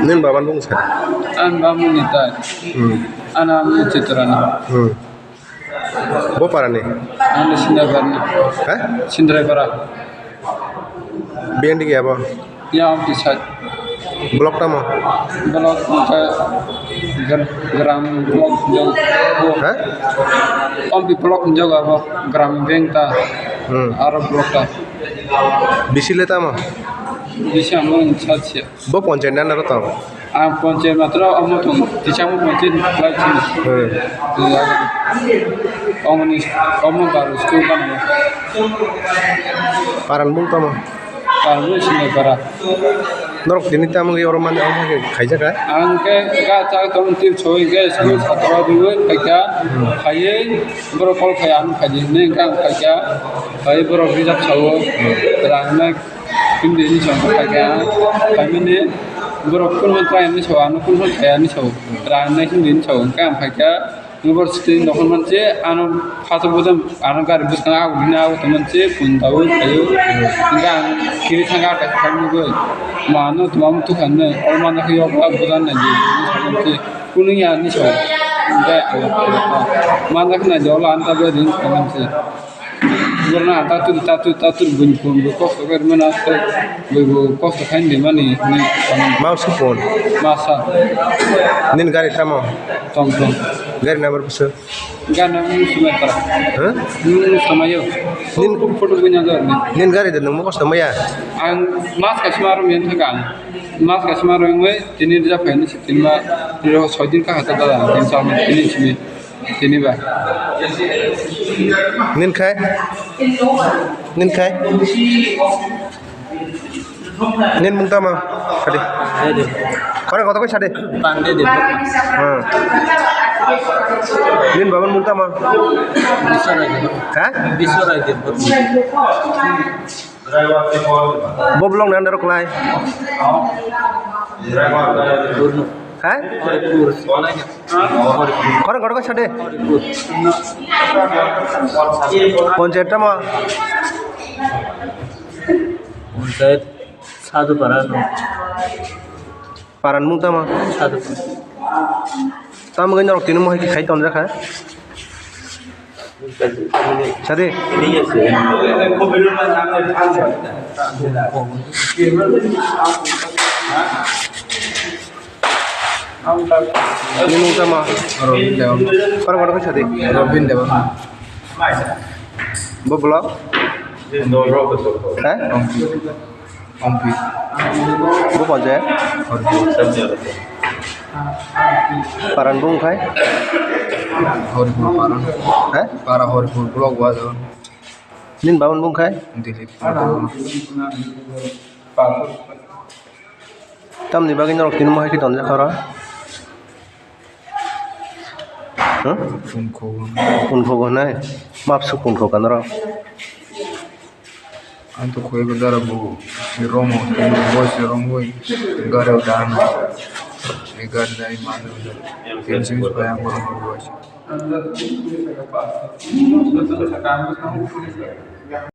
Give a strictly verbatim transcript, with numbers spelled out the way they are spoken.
Nini baba ni bung sa? Ani baba ni tai. Hmm. Ani ama ni Chitrani. Hmm. Bo para ni? Ani Sindraiparani. Ha? Sindraipara. B N D ke abo? Ya, Ompi side. Block tamo? Block ke gram, gram block jog. Ha? Ompi block jog abo, gram bank ta. Hmm. Aro block ta. Bisi le tamo? Bisi amo sat se. Bo ponchayat ni under o tong? Ang ponchayat matro omo tong, tisamo ponchayat ni flag chini. Hmm. Omoni, omo baru school kamo. Paran bung tamo? Paran bung Sindraipara. Norok tini tamo ke oro mani omo ke khaijak ha? Ang ke ga cha tong tin choi ke school satra dui khaika, hmm, khaiye borok call khai ang khaidi ne ga khaika, khai borok rijak sao, hmm, rang na. Hindi ni song kha kha, kami ni borok kun man try ni so, ano kun man try ni so, rang na hindi ni so, kha kha, university ni dokon man se, ano phato bojam, ano gari bwskang ago ni ago to man se, pun tau kayo, hingga kiri thanga ta kha ni go, ma no to am tu khan ne, o man na yo ba budan na ji, ni so man se, kunu ya ni so, hingga man na khna jo la an ta be din ko man se. Borna tatur, tatur, tatur, buini phone bo kosto khe rwmani, tei bui bo kosto khaini rwmani hinwi saui. Ma supon? Masa. Nini gari tamo? Tom tom. Gari number bwswk? Gari number bwswk mai tara. Huh? Nini samayo. Nin photo buina dor ni. Nini gari de nungmo kosto maya? Ang mas kaisa ma rwmani thangkha ang. Mas kaisa ma rwmwi tini rwjak phaini tini ma, tini soi din kha kha ta dada, tini sa tini simi. Tini ba. Nin khai? Nin khai? Nin mung tama? Sadi. Kore koto koi sadi? Pande de. Hmm. Nin baban mung tama? Biswa Rai de. Ha? Biswa Rai de. Bo blong nan rok lai. Hai? Khorang kotor kasa de. Ponchayat tamo? Ponchayat Sadhu Para no. Paran mung tamo? Sadhu Para. Tamo gani norok tini mohai khai tonjak ha? Sadi. Nini mung tamo? Robin Dewa. Korang korang sadi? Robin Dewa. Bo block? Hah? Ompi. Bo ponchayat? Horipur. Paran bung khai? Horipur paran. Hah? Para Horipur block wajo. Nin baban bung khai? Dilip. Tamni bagwi norok tini mohai khe tonjak oro? Huh? Phone khok. Phone khok hinai? Map suk phone khok ka norok? Ang to khoi ba dara bo romo, boys romwi gari o dana. Ni gari dai manu. Tension pa yang boys.